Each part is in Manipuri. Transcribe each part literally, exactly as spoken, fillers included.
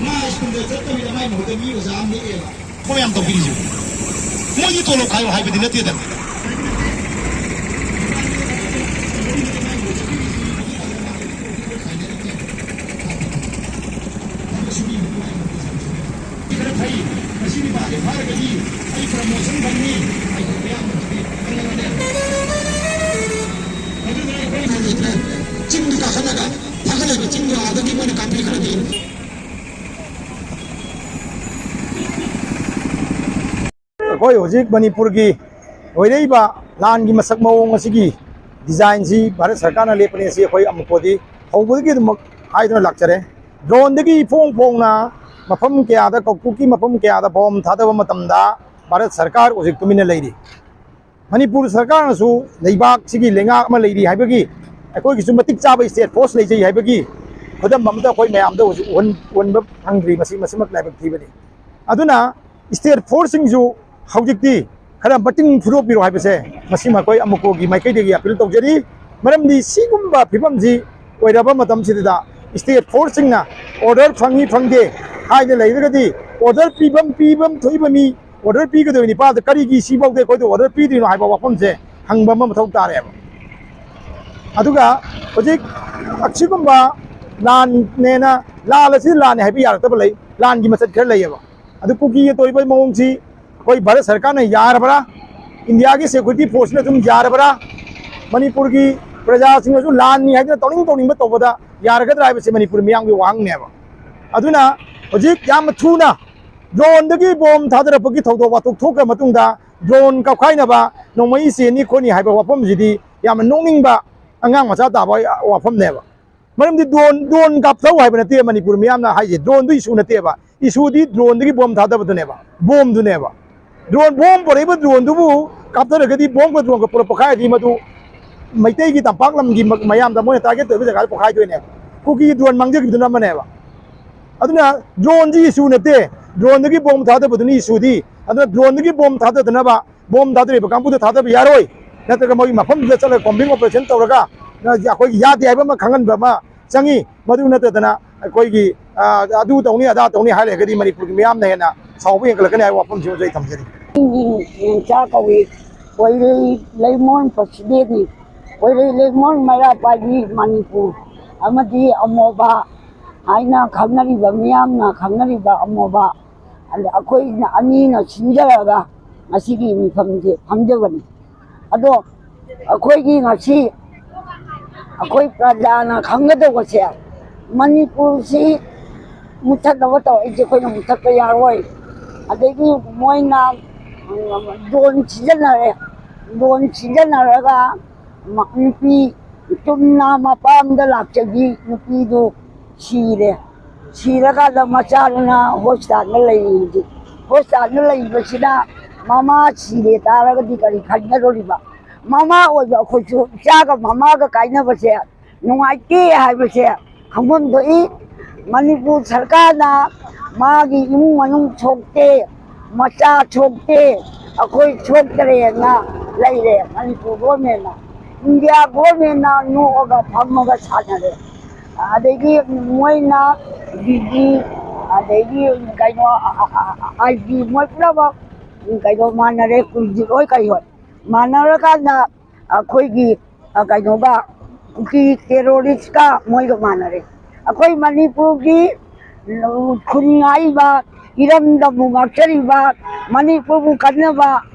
ꯃꯥ ꯁ꯭ꯀꯨꯜꯗ ꯆꯠꯇꯕꯤꯗ ꯃꯥꯏ ꯃꯍꯨꯠꯇ ꯃꯤ ꯑꯣꯖꯥ ꯑꯃ ꯅꯦꯛꯑꯦꯕ꯫ ꯃꯣꯏ ꯌꯥꯝ ꯇꯧꯕꯤꯔꯤꯁꯦ꯫ ꯃꯣꯏꯗꯤ ꯇꯣꯂꯣꯞ ꯈꯥꯏꯌꯣ ꯍꯥꯏꯕꯗꯤ ꯅꯠꯇꯦꯗꯅ꯫ ꯈꯔ ꯐꯩ꯫ ꯃꯁꯤ ꯅꯨꯄꯥꯁꯦ ꯐꯥꯔꯒꯗꯤ ꯑꯩ promotion ꯐꯪꯅꯤ꯫ ꯑꯩ ꯃꯌꯥꯝ ꯈꯪꯉꯕꯅꯦ꯫ ꯑꯗꯨꯅ ꯑꯩꯈꯣꯏ ꯆꯤꯡꯗꯨ ꯀꯥꯈꯠꯂꯒ ꯐꯒꯠꯂꯛꯏꯕ ꯆꯤꯡꯗꯣ ꯑꯥꯗꯒꯤ ꯃꯣꯏꯅ ꯀꯥꯞꯄꯤ ꯈꯔꯗꯤ꯫ ꯑꯩꯈꯣꯏ ꯍꯧꯖꯤꯛ ꯃꯅꯤꯄꯨꯔꯒꯤ ꯑꯣꯏꯔꯛꯏꯕ ꯂꯥꯟꯒꯤ ꯃꯁꯛ ꯃꯑꯣꯡ ꯑꯁꯤꯒꯤ designꯁꯤ ꯚꯥꯔꯠ ꯁꯔꯀꯥꯔꯅ ꯂꯦꯞꯄꯅꯤ꯫ ꯑꯁꯤ ꯑꯩꯈꯣꯏ ꯑꯃꯨꯛꯄꯨꯗꯤ ꯍꯧꯕꯗꯒꯤ ꯑꯗꯨꯃꯛ ꯍꯥꯏꯗꯨꯅ ꯂꯥꯛꯆꯔꯦ꯫ Droneꯗꯒꯤ ꯏꯐꯣꯡ ꯐꯣꯡꯅ ꯃꯐꯝ ꯀꯌꯥꯗ ꯀꯨꯀꯤ ꯃꯐꯝ ꯀꯌꯥꯗ bomb ꯊꯥꯗꯕ ꯃꯇꯝꯗ ꯚꯥꯔꯠ ꯁꯔꯀꯥꯔ ꯍꯧꯖꯤꯛ ꯇꯨꯃꯤꯟꯅ ꯂꯩꯔꯤ꯫ ꯃꯅꯤꯄꯨꯔ ꯁꯔꯀꯥꯔꯅꯁꯨ ꯂꯩꯕꯥꯛꯁꯤꯒꯤ ꯂꯩꯉꯥꯛ ꯑꯃ ꯂꯩꯔꯤ ꯍꯥꯏꯕꯒꯤ, ꯑꯩꯈꯣꯏꯒꯤꯁꯨ ꯃꯇꯤꯛ ꯆꯥꯕ state force ꯂꯩꯖꯩ ꯍꯥꯏꯕꯒꯤ ꯈꯨꯗꯝ ꯑꯃꯇ ꯑꯩꯈꯣꯏ ꯃꯌꯥꯝꯗ ꯍꯧꯖꯤꯛ ꯎꯍꯟ-, ꯎꯍꯟꯕ ꯐꯪꯗ꯭ꯔꯤ꯫ ꯃꯁꯤ, ꯃꯁꯤꯃꯛ ꯂꯥꯏꯕꯛ ꯊꯤꯕꯅꯤ꯫ ꯑꯗꯨꯅ state forceꯁꯤꯡꯁꯨ ꯍꯧꯖꯤꯛꯇꯤ ꯈꯔ ꯃꯇꯤꯡ ꯐꯨꯗꯣꯛꯄꯤꯔꯣ ꯍꯥꯏꯕꯁꯦ ꯃꯁꯤ ꯑꯩꯈꯣꯏ ꯑꯃꯨꯛꯀꯣꯒꯤ ꯃꯥꯏꯀꯩꯗꯒꯤ appeal ꯇꯧꯖꯔꯤ꯫ ꯃꯔꯝꯗꯤ ꯁꯤꯒꯨꯝꯕ ꯐꯤꯕꯝꯁꯤ ꯑꯣꯏꯔꯕ ꯃꯇꯝꯁꯤꯗ state forceꯁꯤꯡꯅ order ꯐꯪꯏ ꯐꯪꯗꯦ ꯍꯥꯏꯅ ꯂꯩꯔꯒꯗꯤ, order ꯄꯤꯐꯝ, ꯄꯤꯐꯝ ꯊꯣꯛꯏꯕ ꯃꯤ, order ꯄꯤꯒꯗꯣꯏ ꯅꯤꯄꯥꯗ ꯀꯔꯤꯒꯤ ꯁꯤꯐꯥꯎꯗ ꯑꯩꯈꯣꯏꯗ order ꯄꯤꯗ꯭ꯔꯤꯅꯣ ꯍꯥꯏꯕ ꯋꯥꯐꯝꯁꯦ ꯍꯪꯕ ꯑꯃ ꯃꯊꯧ ꯇꯥꯔꯦꯕ꯫ ꯑꯗꯨꯒ ꯍꯧꯖꯤꯛ ꯑꯁꯤꯒꯨꯝꯕ ꯂꯥꯟꯅꯦꯅ, ꯂꯥꯜ ꯑꯁꯤ ꯂꯥꯟꯅꯦ ꯍꯥꯏꯕ ꯌꯥꯔꯛꯇꯕ ꯂꯩ, ꯂꯥꯟꯒꯤ ꯃꯆꯠ ꯈꯔ ꯂꯩꯌꯦꯕ꯫ ꯑꯗꯨ ꯀꯨꯀꯤꯒꯤ ꯇꯧꯔꯤꯕ ꯃꯑꯣꯡꯁꯤ ꯑꯩꯈꯣꯏ ꯚꯥꯔꯠ ꯁꯔꯀꯥꯔꯅ ꯌꯥꯔꯕ꯭ꯔꯥ? ꯏꯟꯗꯤꯌꯥꯒꯤ security forceꯅ ꯑꯗꯨꯝ ꯌꯥꯔꯕ꯭ꯔꯥ? ꯃꯅꯤꯄꯨꯔꯒꯤ ꯄ꯭ꯔꯖꯥꯁꯤꯡꯅꯁꯨ ꯂꯥꯟꯅꯤ ꯍꯥꯏꯗꯨꯅ ꯇꯧꯅꯤꯡ ꯇꯧꯅꯤꯡꯕ ꯇꯧꯕꯗ ꯌꯥꯔꯒꯗ꯭ꯔꯥ ꯍꯥꯏꯕꯁꯤ ꯃꯅꯤꯄꯨꯔ ꯃꯤꯌꯥꯝꯒꯤ ꯋꯥꯍꯪꯅꯦꯕ꯫ ꯑꯗꯨꯅ ꯍꯧꯖꯤꯛ ꯌꯥꯝꯅ ꯊꯨꯅ droneꯗꯒꯤ bomb ꯊꯥꯗꯔꯛꯄꯒꯤ ꯊꯧꯗꯣꯛ ꯋꯥꯊꯣꯛ ꯊꯣꯛꯈ꯭ꯔ ꯃꯇꯨꯡꯗ drone ꯀꯥꯞꯈꯥꯏꯅꯕ ꯅꯣꯡꯃꯩ ꯆꯦꯟꯅꯤ ꯈꯣꯠꯅꯤ ꯍꯥꯏꯕ ꯋꯥꯐꯝꯁꯤꯗꯤ ꯌꯥꯝꯅ ꯅꯣꯛꯅꯤꯡꯕ, ꯑꯉꯥꯡ ꯃꯆꯥ ꯇꯥꯕ ꯋꯥꯐꯝꯅꯦꯕ꯫ ꯃꯔꯝꯗꯤ drone, drone ꯀꯥꯞꯊꯧ ꯍꯥꯏꯕ ꯅꯠꯇꯦ ꯃꯅꯤꯄꯨꯔ ꯃꯤꯌꯥꯝꯅ ꯍꯥꯏꯁꯦ, droneꯗꯨ issue ꯅꯠꯇꯦꯕ꯫ Issueꯗꯤ droneꯗꯒꯤ bomb ꯊꯥꯗꯕꯗꯨꯅꯦꯕ, bombꯗꯨꯅꯦꯕ꯫ Drone, bomb ꯄꯨꯔꯛꯏꯕ droneꯗꯨꯕꯨ ꯀꯥꯞꯊꯔꯒꯗꯤ, bombꯒ droneꯒ ꯄꯨꯂꯞ ꯄꯣꯈꯥꯏꯔꯗꯤ ꯃꯗꯨ ꯃꯩꯇꯩꯒꯤ ꯇꯝꯄꯥꯛ ꯂꯝꯒꯤ ꯃ-, ꯃꯌꯥꯝꯗ ꯃꯣꯏꯅ target ꯇꯧꯔꯤꯕ ꯖꯒꯥꯗ ꯄꯣꯈꯥꯏꯗꯣꯏꯅꯦꯕ꯫ ꯀꯨꯀꯤ drone ꯃꯥꯡꯖꯈꯤꯕꯗꯨꯅ ꯑꯃꯅꯦꯕ꯫ ꯑꯗꯨꯅ droneꯗꯤ issue ꯅꯠꯇꯦ, droneꯗꯒꯤ bomb ꯊꯥꯗꯕꯗꯨꯅꯤ issueꯗꯤ꯫ ꯑꯗꯨꯅ droneꯗꯒꯤ bomb ꯊꯥꯗꯗꯅꯕ, bomb ꯊꯥꯗꯔꯤꯕ ꯀꯥꯡꯕꯨꯗ ꯊꯥꯗꯕ ꯌꯥꯔꯣꯏ, ꯅꯠꯇ꯭ꯔꯒ ꯃꯣꯏꯒꯤ ꯃꯐꯝꯗꯨꯗ ꯆꯠꯂꯒ combing operation ꯇꯧꯔꯒ ꯑꯩꯈꯣꯏꯒꯤ ꯌꯥꯗꯦ ꯍꯥꯏꯕ ꯑꯃ ꯈꯪꯍꯟꯕ ꯑꯃ ꯆꯪꯉꯤ꯫ ꯃꯗꯨ ꯅꯠꯇꯗꯅ ꯑꯩꯈꯣꯏꯒꯤ ꯑꯗꯨ ꯇꯧꯅꯤ ꯑꯗꯥ ꯇꯧꯅꯤ ꯍꯥꯏꯔꯒꯗꯤ ꯃꯅꯤꯄꯨꯔꯒꯤ ꯃꯤꯌꯥꯝꯅ ꯍꯦꯟꯅ ꯁꯥꯎꯕ ꯍꯦꯟꯒꯠꯂꯛꯀꯅꯤ ꯍꯥꯏꯕ ꯋꯥꯐꯝꯁꯤꯃꯁꯨ ꯑꯩ ꯊꯝꯖꯔꯤ꯫ ꯅꯦꯟꯆꯥ ꯀꯧꯏ꯫ ꯀꯣꯏꯔꯩ ꯂꯩꯃꯣꯟ ꯄ꯭ꯔꯁꯤꯗꯦꯟꯅꯤ꯫ ꯀꯣꯏꯔꯩ ꯂꯩꯃꯣꯟ ꯃꯩꯔꯥ ꯄꯥꯏꯕꯤ ꯃꯅꯤꯄꯨꯔ ꯑꯃꯗꯤ ꯑꯃꯣꯕ ꯍꯥꯏꯅ ꯈꯪꯅꯔꯤꯕ, ꯃꯤꯌꯥꯝꯅ ꯈꯪꯅꯔꯤꯕ ꯑꯃꯣꯕ꯫ ꯑꯗ ꯑꯩꯈꯣꯏꯅ ꯑꯅꯤꯅ ꯁꯤꯟꯖꯔꯒ ꯉꯁꯤꯒꯤ ꯃꯤꯐꯝꯁꯦ ꯐꯝꯖꯕꯅꯤ꯫ ꯑꯗꯣ ꯑꯩꯈꯣꯏꯒꯤ ꯉꯁꯤ ꯑꯩꯈꯣꯏ ꯄ꯭ꯔꯖꯥꯅ ꯈꯪꯒꯗꯧꯕꯁꯦ, ꯃꯅꯤꯄꯨꯔꯁꯤ ꯃꯨꯊꯠꯅꯕ ꯇꯧꯔꯛꯏꯁꯦ ꯑꯩꯈꯣꯏꯅ ꯃꯨꯊꯠꯄ ꯌꯥꯔꯣꯏ꯫ ꯑꯗꯒꯤ ꯃꯣꯏꯅ ꯗ꯭ꯔꯣꯟ ꯁꯤꯖꯤꯟꯅꯔꯦ꯫ ꯗ꯭ꯔꯣꯟ ꯁꯤꯖꯤꯟꯅꯔꯒ ꯅꯨꯄꯤ ꯆꯨꯝꯅ ꯃꯄꯥꯝꯗ ꯂꯥꯛꯆꯕꯤ ꯅꯨꯄꯤꯗꯨ ꯁꯤꯔꯦ꯫ ꯁꯤꯔꯀꯥꯟꯗ ꯃꯆꯥꯗꯨꯅ ꯍꯣꯁꯄꯤꯇꯥꯜꯗ ꯂꯩꯔꯤ꯫ ꯍꯧꯖꯤꯛ ꯍꯣꯁꯄꯤꯇꯥꯜꯗ ꯂꯩꯕꯁꯤꯗ ꯃꯃꯥ ꯁꯤꯔꯦ ꯇꯥꯔꯒꯗꯤ ꯀꯔꯤ ꯈꯟꯒꯗꯧꯔꯤꯕ? ꯃꯃꯥ ꯑꯣꯏꯕ ꯑꯩꯈꯣꯏꯁꯨ ꯏꯆꯥꯒ ꯃꯃꯥꯒ ꯀꯥꯏꯅꯕꯁꯦ ꯅꯨꯡꯉꯥꯏꯇꯦ ꯍꯥꯏꯕꯁꯦ ꯈꯪꯐꯝ ꯊꯣꯛꯏ꯫ ꯃꯅꯤꯄꯨꯔ ꯁꯔꯀꯥꯔꯅ ꯃꯥꯒꯤ ꯏꯃꯨꯡ ꯃꯅꯨꯡ ꯁꯣꯛꯇꯦ, ꯃꯆꯥ ꯁꯣꯛꯇꯦ, ꯑꯩꯈꯣꯏ ꯁꯣꯛꯇꯔꯦꯅ ꯂꯩꯔꯦ ꯃꯅꯤꯄꯨꯔ ꯒꯣꯔꯃꯦꯟꯅ꯫ ꯏꯟꯗꯤꯌꯥ ꯒꯣꯔꯃꯦꯟꯅ ꯅꯣꯛꯑꯒ ꯐꯝꯃꯒ ꯁꯥꯟꯅꯔꯦ꯫ ꯑꯗꯒꯤ ꯃꯣꯏꯅ ꯗꯤ ꯖꯤ, ꯑꯗꯒꯤ ꯀꯩꯅꯣ, ꯑꯥꯏ ꯖꯤ, ꯃꯣꯏ ꯄꯨꯝꯅꯃꯛ ꯀꯩꯅꯣ ꯃꯥꯟꯅꯔꯦ, ꯀꯨꯜꯖꯤꯠ ꯍꯣꯏ ꯀꯩ ꯍꯣꯏ ꯃꯥꯟꯅꯔꯀꯥꯟꯗ ꯑꯩꯈꯣꯏꯒꯤ ꯀꯩꯅꯣꯒ ꯀꯨꯀꯤ ꯇꯦꯔꯣꯔꯤꯁꯀ ꯃꯣꯏꯒ ꯃꯥꯟꯅꯔꯦ꯫ ꯑꯩꯈꯣꯏ ꯃꯅꯤꯄꯨꯔꯒꯤ ꯈꯨꯟ ꯉꯥꯛꯏꯕ, ꯏꯔꯝꯗꯝꯕꯨ ꯉꯥꯛꯆꯔꯤꯕ, ꯃꯅꯤꯄꯨꯔꯕꯨ ꯀꯟꯅꯕ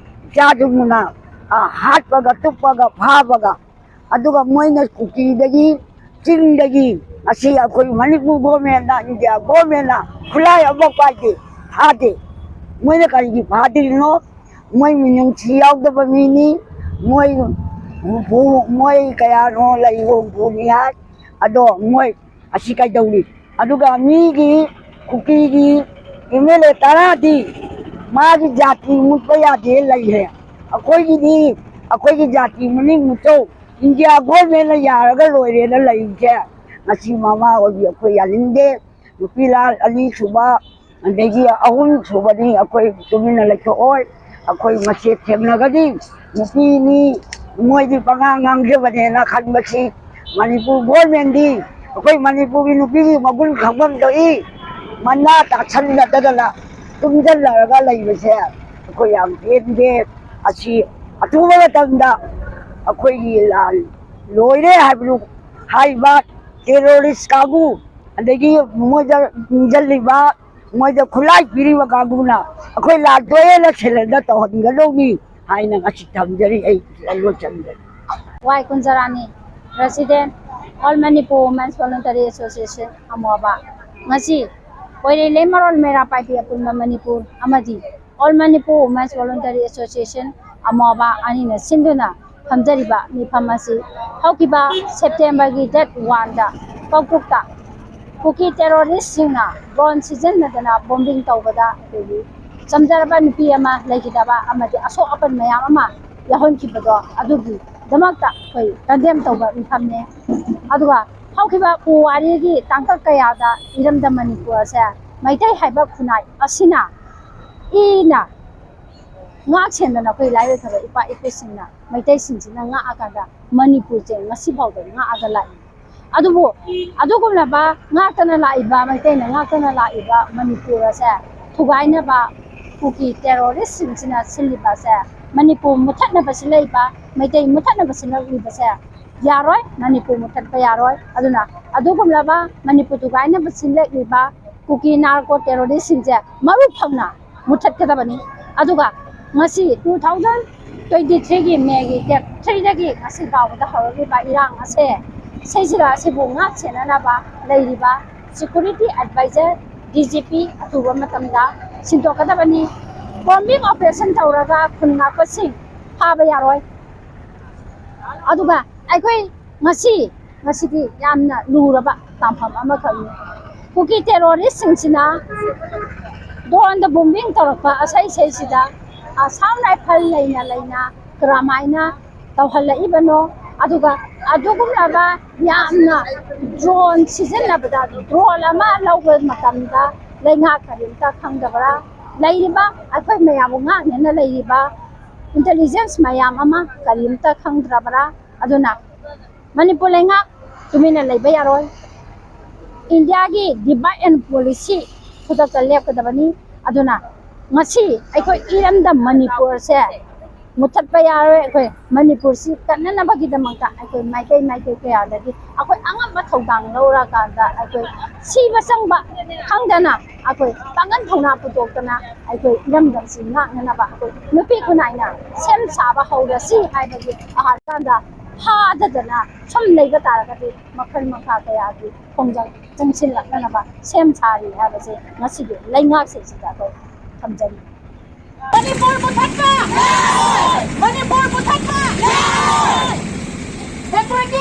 ꯏꯆꯥꯁꯤꯡꯕꯨꯅ ꯍꯥꯠꯄꯒ ꯇꯨꯞꯄꯒ ꯐꯥꯕꯒ, ꯑꯗꯨꯒ ꯃꯣꯏꯅ ꯀꯨꯀꯤꯗꯒꯤ, ꯆꯤꯡꯗꯒꯤ, ꯉꯁꯤ ꯑꯩꯈꯣꯏ ꯃꯅꯤꯄꯨꯔ ꯒꯣꯔꯃꯦꯟꯅ, ꯏꯟꯗꯤꯌꯥ ꯒꯣꯔꯃꯦꯟꯅ ꯈꯨꯠꯂꯥꯏ ꯑꯃ ꯄꯥꯏꯗꯦ, ꯐꯥꯗꯦ꯫ ꯃꯣꯏꯅ ꯀꯔꯤꯒꯤ ꯐꯥꯗ꯭ꯔꯤꯅꯣ? ꯃꯣꯏ ꯃꯤꯅꯨꯡꯁꯤ ꯌꯥꯎꯗꯕ ꯃꯤꯅꯤ꯫ ꯃꯣꯏ ꯍꯨꯝꯐꯨ, ꯃꯣꯏ ꯀꯌꯥꯅꯣ ꯂꯩ, ꯍꯨꯝꯐꯨꯅꯤ ꯍꯥꯏ꯫ ꯑꯗꯣ ꯃꯣꯏ ꯑꯁꯤ ꯀꯩꯗꯧꯔꯤ? ꯑꯗꯨꯒ ꯃꯤꯒꯤ ꯀꯨꯀꯤꯒꯤ ꯑꯦꯝ ꯑꯦꯜ ꯑꯦ ꯇꯔꯥꯗꯤ ꯃꯥꯒꯤ ꯖꯥꯇꯤ ꯃꯨꯠꯄ ꯌꯥꯗꯦ ꯂꯩꯈ꯭ꯔꯦ꯫ ꯑꯩꯈꯣꯏꯒꯤꯗꯤ ꯑꯩꯈꯣꯏꯒꯤ ꯖꯥꯇꯤ ꯃꯅꯤꯡ ꯃꯨꯠꯆꯧ, ꯏꯟꯗꯤꯌꯥ ꯒꯣꯔꯃꯦꯟꯅ ꯌꯥꯔꯒ ꯂꯣꯏꯔꯦꯅ ꯂꯩꯔꯤꯁꯦ ꯉꯁꯤ ꯃꯃꯥ ꯑꯣꯏꯕꯤ ꯑꯩꯈꯣꯏ ꯌꯥꯅꯤꯡꯗꯦ꯫ ꯅꯨꯄꯤ ꯂꯥꯜ ꯑꯅꯤꯁꯨꯕ ꯑꯗꯒꯤ ꯑꯍꯨꯝ ꯁꯨꯕꯅꯤ ꯑꯩꯈꯣꯏ ꯇꯨꯃꯤꯟꯅ ꯂꯩꯊꯣꯛꯑꯣꯏ꯫ ꯑꯩꯈꯣꯏ ꯃꯁꯦ ꯊꯦꯡꯅꯒꯅꯤ꯫ ꯅꯨꯄꯤꯅꯤ, ꯃꯣꯏꯗꯤ ꯄꯉꯥꯡ ꯉꯥꯡꯖꯕꯅꯦꯅ ꯈꯟꯕꯁꯤ ꯃꯅꯤꯄꯨꯔ ꯒꯣꯔꯃꯦꯟꯗꯤ ꯑꯩꯈꯣꯏ ꯃꯅꯤꯄꯨꯔꯒꯤ ꯅꯨꯄꯤꯒꯤ ꯃꯒꯨꯟ ꯈꯪꯐꯝ ꯊꯣꯛꯏ꯫ ꯃꯅꯥ ꯇꯥꯁꯟꯅꯗꯗꯅ ꯇꯨꯝꯁꯤꯜꯂꯔꯒ ꯂꯩꯕꯁꯦ ꯑꯩꯈꯣꯏ ꯌꯥꯝ ꯄꯦꯟꯗꯦ꯫ ꯑꯁꯤ ꯑꯊꯨꯕ ꯃꯇꯝꯗ ꯑꯩꯈꯣꯏꯒꯤ ꯂꯥꯟ ꯂꯣꯏꯔꯦ ꯍꯥꯏꯕꯗꯨ ꯍꯥꯏꯕ ꯇꯦꯔꯣꯔꯤꯁ ꯀꯥꯡꯕꯨ, ꯑꯗꯒꯤ ꯃꯣꯏꯗ ꯅꯤꯡꯁꯤꯜꯂꯤꯕ, ꯃꯣꯏꯗ ꯈꯨꯠꯂꯥꯏ ꯄꯤꯔꯤꯕ ꯀꯥꯡꯕꯨꯅ ꯑꯩꯈꯣꯏ ꯂꯥꯟ ꯇꯣꯛꯑꯦꯅ ꯁꯦꯂꯦꯟꯗꯔ ꯇꯧꯍꯟꯒꯗꯧꯅꯤ ꯍꯥꯏꯅ ꯉꯁꯤ ꯊꯝꯖꯔꯤ꯫ ꯑꯩ ꯂꯣꯏꯁꯤꯟꯖꯔꯤ꯫ ꯋꯥꯏ ꯀꯨꯟꯖꯔꯥꯅꯤ, President, All Manipur Women's Voluntary Association, ꯑꯃꯣꯕ꯫ ꯉꯁꯤ ꯑꯣꯏꯔꯦ ꯂꯩꯃꯔꯣꯜ ꯃꯩꯔꯥ ꯄꯥꯏꯕꯤ ꯑꯄꯨꯟꯕ ꯃꯅꯤꯄꯨꯔ ꯑꯃꯗꯤ All Manipur Women's Voluntary Association, ꯑꯃꯣꯕ, ꯑꯅꯤꯅ ꯁꯤꯟꯗꯨꯅ ꯐꯝꯖꯔꯤꯕ ꯃꯤꯐꯝ ꯑꯁꯤ ꯍꯧꯈꯤꯕ September ꯒꯤ date one ꯗ ꯀꯧꯇ꯭ꯔꯨꯛꯇ ꯀꯨꯀꯤ terrorist ꯁꯤꯡꯅ drone ꯁꯤꯖꯤꯟꯅꯗꯅ bombing ꯇꯧꯕꯗ ꯑꯩꯈꯣꯏꯒꯤ ꯆꯝꯖꯔꯕ ꯅꯨꯄꯤ ꯑꯃ ꯂꯩꯈꯤꯗꯕ ꯑꯃꯗꯤ ꯑꯁꯣꯛ ꯑꯄꯟ ꯃꯌꯥꯝ ꯑꯃ ꯌꯥꯎꯍꯟꯈꯤꯕꯗꯣ, ꯑꯗꯨꯒꯤꯗꯃꯛꯇ ꯑꯩꯈꯣꯏ condemn ꯇꯧꯕ ꯃꯤꯐꯝꯅꯦ꯫ ꯑꯗꯨꯒ ꯍꯧꯈꯤꯕ ꯄꯨꯋꯥꯔꯤꯒꯤ ꯇꯥꯡꯀꯛ ꯀꯌꯥꯗ ꯏꯔꯝꯗꯝ ꯃꯅꯤꯄꯨꯔ ꯑꯁꯦ ꯃꯩꯇꯩ ꯍꯥꯏꯕ ꯈꯨꯟꯅꯥꯏ ꯑꯁꯤꯅ ꯏꯅ ꯉꯥꯛ ꯁꯦꯟꯗꯅ ꯑꯩꯈꯣꯏ ꯂꯥꯏꯔꯩꯊꯕ ꯏꯄꯥ ꯏꯄꯨꯁꯤꯡꯅ, ꯃꯩꯇꯩꯁꯤꯡꯁꯤꯅ ꯉꯥꯛꯑꯀꯥꯟꯗ ꯃꯅꯤꯄꯨꯔꯁꯦ ꯉꯁꯤ ꯐꯥꯎꯗ ꯉꯥꯛꯑꯒ ꯂꯥꯛꯏ꯫ ꯑꯗꯨꯕꯨ ꯑꯗꯨꯒꯨꯝꯂꯕ ꯉꯥꯛꯇꯅ ꯂꯥꯛꯏꯕ, ꯃꯩꯇꯩꯅ ꯉꯥꯛꯇꯅ ꯂꯥꯛꯏꯕ ꯃꯅꯤꯄꯨꯔ ꯑꯁꯦ ꯊꯨꯒꯥꯏꯅꯕ ꯀꯨꯀꯤ terrorist ꯁꯤꯡꯁꯤꯅ ꯁꯤꯜꯂꯤꯕ ꯑꯁꯦ, ꯃꯅꯤꯄꯨꯔ ꯃꯨꯊꯠꯅꯕ ꯁꯤꯜꯂꯛꯏꯕ, ꯃꯩꯇꯩ ꯃꯨꯊꯠꯅꯕ ꯁꯤꯜꯂꯛꯂꯤꯕꯁꯦ ꯌꯥꯔꯣꯏ꯫ ꯃꯅꯤꯄꯨꯔ ꯃꯨꯊꯠꯄ ꯌꯥꯔꯣꯏ꯫ ꯑꯗꯨꯅ ꯑꯗꯨꯒꯨꯝꯂꯕ ꯃꯅꯤꯄꯨꯔ ꯊꯨꯒꯥꯏꯅꯕ ꯁꯤꯜꯂꯛꯂꯤꯕ ꯀꯨꯀꯤ narco terrorist ꯁꯤꯡꯁꯦ ꯃꯔꯨ ꯐꯪꯅ ꯃꯨꯊꯠꯀꯗꯕꯅꯤ꯫ ꯑꯗꯨꯒ ꯉꯁꯤ two thousand twenty three ꯒꯤ May ꯒꯤ date three ꯗꯒꯤ ꯉꯁꯤ ꯐꯥꯎꯕꯗ ꯍꯧꯔꯛꯂꯤꯕ ꯏꯔꯥꯡ ꯑꯁꯦ, ꯁꯤꯁꯤꯗ ꯑꯁꯤꯕꯨ ꯉꯥꯛ ꯁꯦꯟꯅꯅꯕ ꯂꯩꯔꯤꯕ security advisor, D G P ꯑꯊꯨꯕ ꯃꯇꯝꯗ ꯁꯤꯟꯗꯣꯛꯀꯗꯕꯅꯤ꯫ Combing operation ꯇꯧꯔꯒ ꯈꯨꯟ ꯉꯥꯛꯄꯁꯤꯡ ꯐꯥꯕ ꯌꯥꯔꯣꯏ꯫ ꯑꯗꯨꯒ ꯑꯩꯈꯣꯏ ꯉꯁꯤ, ꯉꯁꯤꯗꯤ ꯌꯥꯝꯅ ꯂꯨꯔꯕ ꯇꯥꯟꯐꯝ ꯑꯃꯈꯛꯅꯤ꯫ ꯀꯨꯀꯤ terrorist ꯁꯤꯡꯁꯤꯅ drone ꯗ bombing ꯇꯧꯔꯛꯄ ꯑꯁꯩ ꯁꯩꯁꯤꯗ ꯑꯁꯥꯝ rifle ꯂꯩꯅ ꯂꯩꯅ ꯀꯔꯝꯍꯥꯏꯅ ꯇꯧꯍꯜꯂꯛꯏꯕꯅꯣ? ꯑꯗꯨꯒ ꯑꯗꯨꯒꯨꯝꯂꯕ ꯌꯥꯝꯅ drone ꯁꯤꯖꯤꯟꯅꯕꯗ, drone ꯑꯃ ꯂꯧꯕ ꯃꯇꯝꯗ ꯂꯩꯉꯥꯛ ꯀꯔꯤꯝꯇ ꯈꯪꯗꯕ꯭ꯔꯥ? ꯂꯩꯔꯤꯕ ꯑꯩꯈꯣꯏ ꯃꯌꯥꯝꯕꯨ ꯉꯥꯛꯅꯅ ꯂꯩꯔꯤꯕ intelligence ꯃꯌꯥꯝ ꯑꯃ ꯀꯔꯤꯝꯇ ꯈꯪꯗ꯭ꯔꯕ꯭ꯔꯥ? ꯑꯗꯨꯅ ꯃꯅꯤꯄꯨꯔ ꯂꯩꯉꯥꯛ ꯇꯨꯃꯤꯟꯅ ꯂꯩꯕ ꯌꯥꯔꯣꯏ꯫ ꯏꯟꯗꯤꯌꯥꯒꯤ divide and policy ꯈꯨꯗꯛꯇ ꯂꯦꯞꯀꯗꯕꯅꯤ꯫ ꯑꯗꯨꯅ ꯉꯁꯤ ꯑꯩꯈꯣꯏ ꯏꯔꯝꯗꯝ ꯃꯅꯤꯄꯨꯔꯁꯦ ꯃꯨꯊꯠꯄ ꯌꯥꯔꯣꯏ꯫ ꯑꯩꯈꯣꯏ ꯃꯅꯤꯄꯨꯔꯁꯤ ꯀꯟꯅꯅꯕꯒꯤꯗꯃꯛꯇ ꯑꯩꯈꯣꯏ ꯃꯥꯏꯀꯩ ꯃꯥꯏꯀꯩ ꯀꯌꯥꯗꯒꯤ ꯑꯩꯈꯣꯏ ꯑꯉꯝꯕ ꯊꯧꯗꯥꯡ ꯂꯧꯔꯀꯥꯟꯗ ꯑꯩꯈꯣꯏ ꯁꯤꯕ ꯆꯪꯕ ꯈꯪꯗꯅ ꯑꯩꯈꯣꯏ ꯄꯥꯡꯒꯜ ꯊꯧꯅꯥ ꯄꯨꯊꯣꯛꯇꯅ ꯑꯩꯈꯣꯏ ꯏꯔꯝꯗꯝꯁꯤ ꯉꯥꯛꯅꯅꯕ ꯑꯩꯈꯣꯏ ꯅꯨꯄꯤ ꯈꯨꯟꯅꯥꯏꯅ ꯁꯦꯝ ꯁꯥꯕ ꯍꯧꯔꯁꯤ ꯍꯥꯏꯕꯒꯤ ꯑꯍꯥꯟꯕꯗ ꯊꯥꯗꯗꯅ ꯁꯨꯝ ꯂꯩꯕ ꯇꯥꯔꯒꯗꯤ ꯃꯈꯜ ꯃꯈꯥ ꯀꯌꯥꯒꯤ ꯈꯣꯡꯖꯪ ꯆꯪꯁꯤꯜꯂꯛꯅꯅꯕ ꯁꯦꯝ ꯁꯥꯔꯤ ꯍꯥꯏꯕꯁꯦ ꯉꯁꯤꯒꯤ ꯂꯩꯉꯥꯛꯁꯤꯡꯁꯤꯗ ꯑꯩꯈꯣꯏ ꯊꯝꯖꯔꯤ꯫ ꯃꯅꯤꯄꯨꯔ ꯃꯨꯊꯠꯄ! ꯃꯅꯤꯄꯨꯔ ꯃꯨꯊꯠꯄ! ꯁꯦꯀ꯭ꯌꯨꯔꯤꯇꯤ